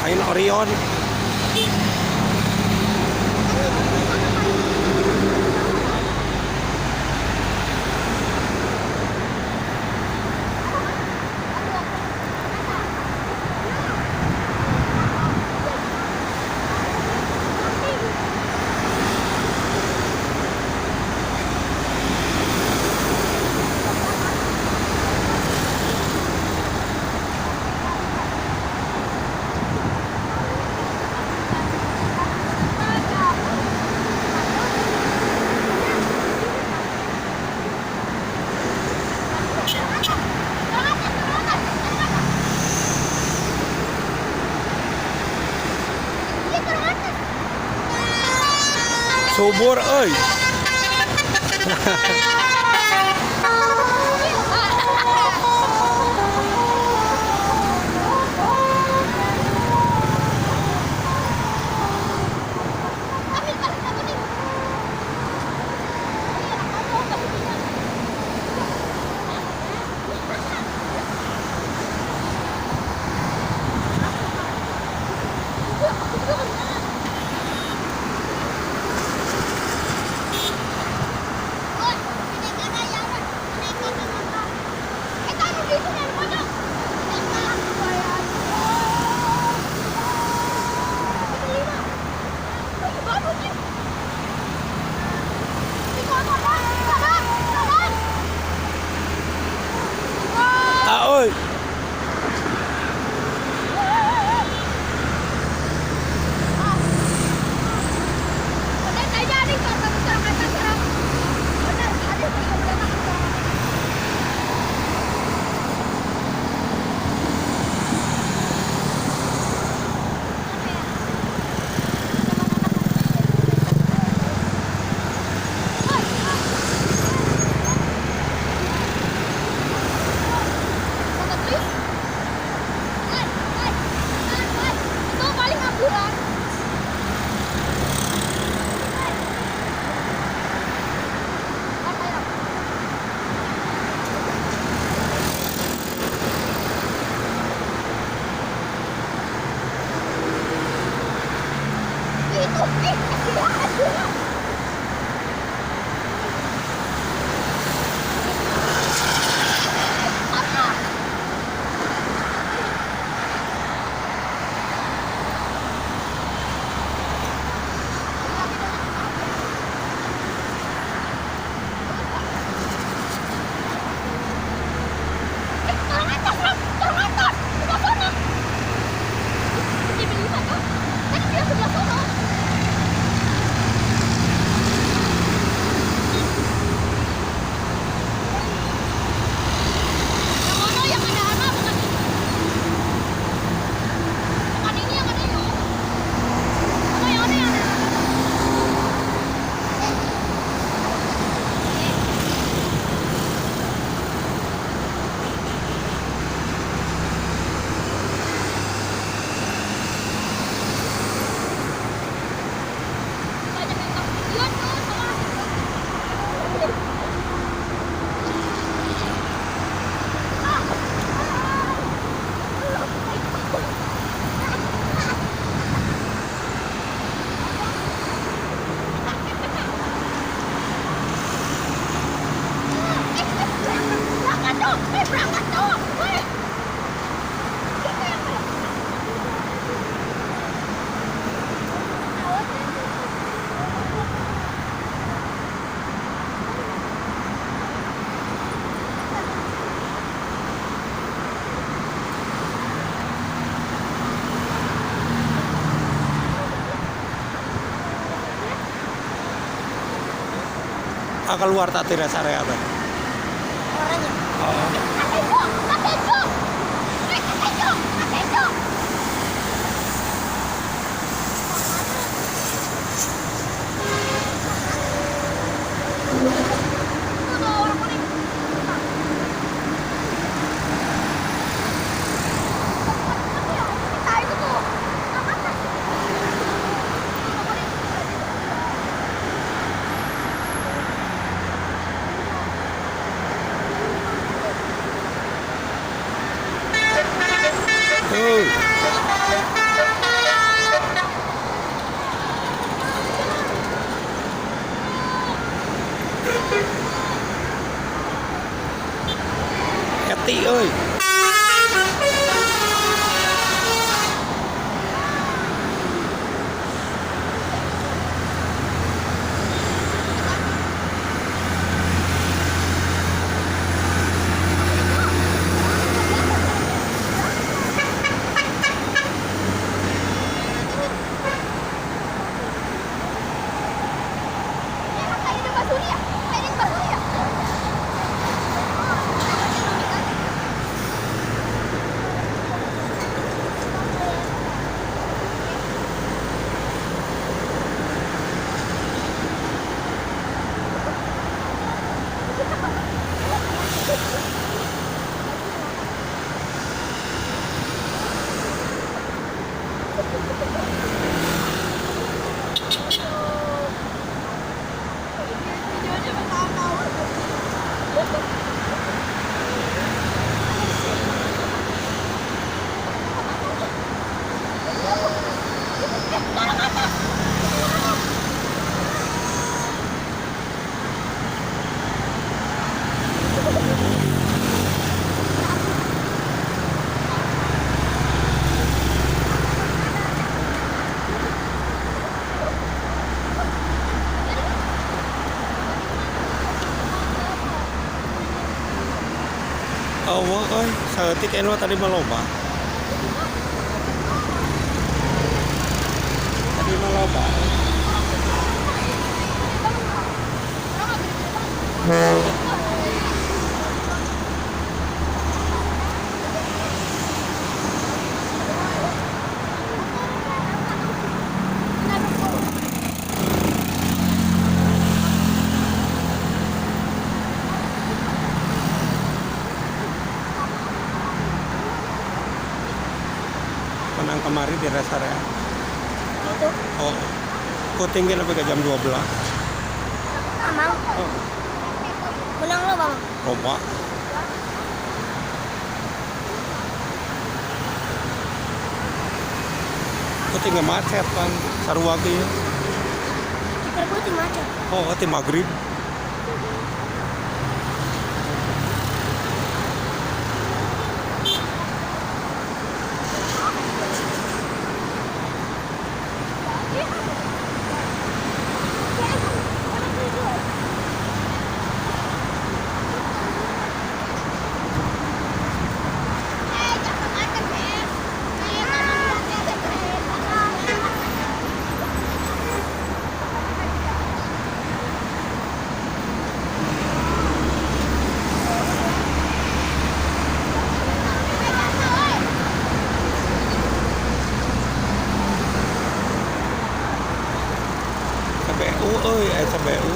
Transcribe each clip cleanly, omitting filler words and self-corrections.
Lain Orion. Subur euy. Ah, euy. Itu paling ambulan. Itu, gila. Turun atas, Ram. Turun atas. Sebelah sana. 75 kah? Tadi dia sebelah sana. Yang mana yang ada anak bukan ini? Bukan ini yang ada ini. Mana yang ada yang ada? Banyak yang tak video tuh sama. Berangkat dong, berangkat dong. Ah, keluar tak tidak area teh. Orangnya. Oh. Katejo, Katejo. Katejo, Katejo. Itu tuh orang kuning. Kita itu tuh. Ke atas. Oh, euy, saeutik anu tadi mah loba. Tadi mah loba. Menang kemarin di rest area. Gitu. Oh. Puting ge lebih ke jam 12. Amang, Oh, menang lo bang. loba. Puting ge macet kan, sarua ge. Dikira puting macet. Oh, ti maghrib. SBU euy, SBU.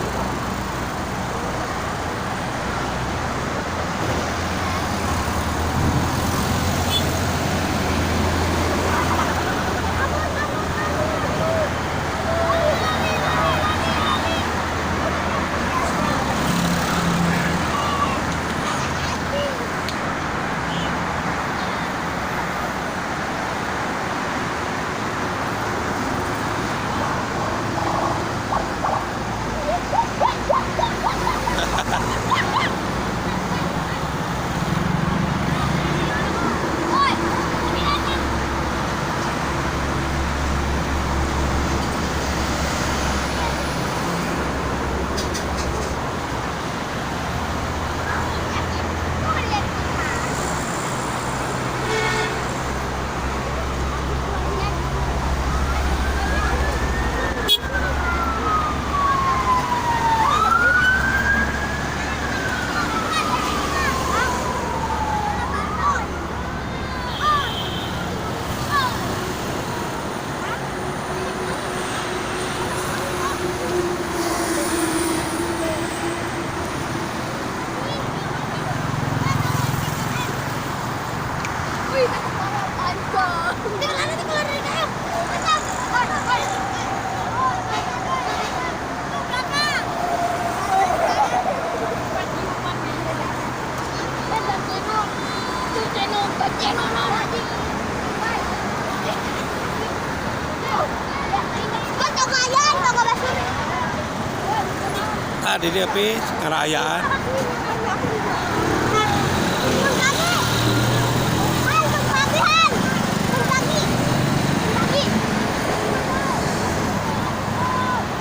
Tadi dia pi ngarayaan.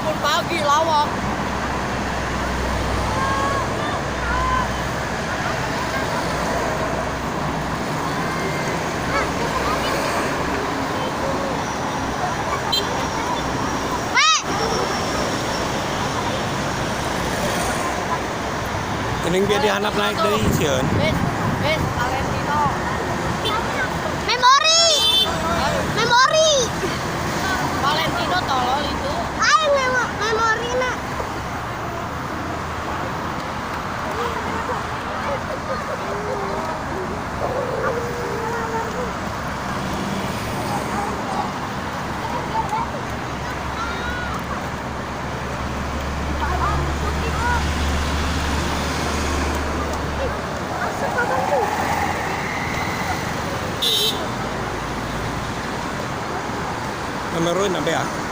Pun pagi lawak. Gening biar dihanap naik deui sieun. Bis, bis Valentino. Memori. Memori. Valentino tolol itu. Ay, memori nak. Cameroon na ba ya?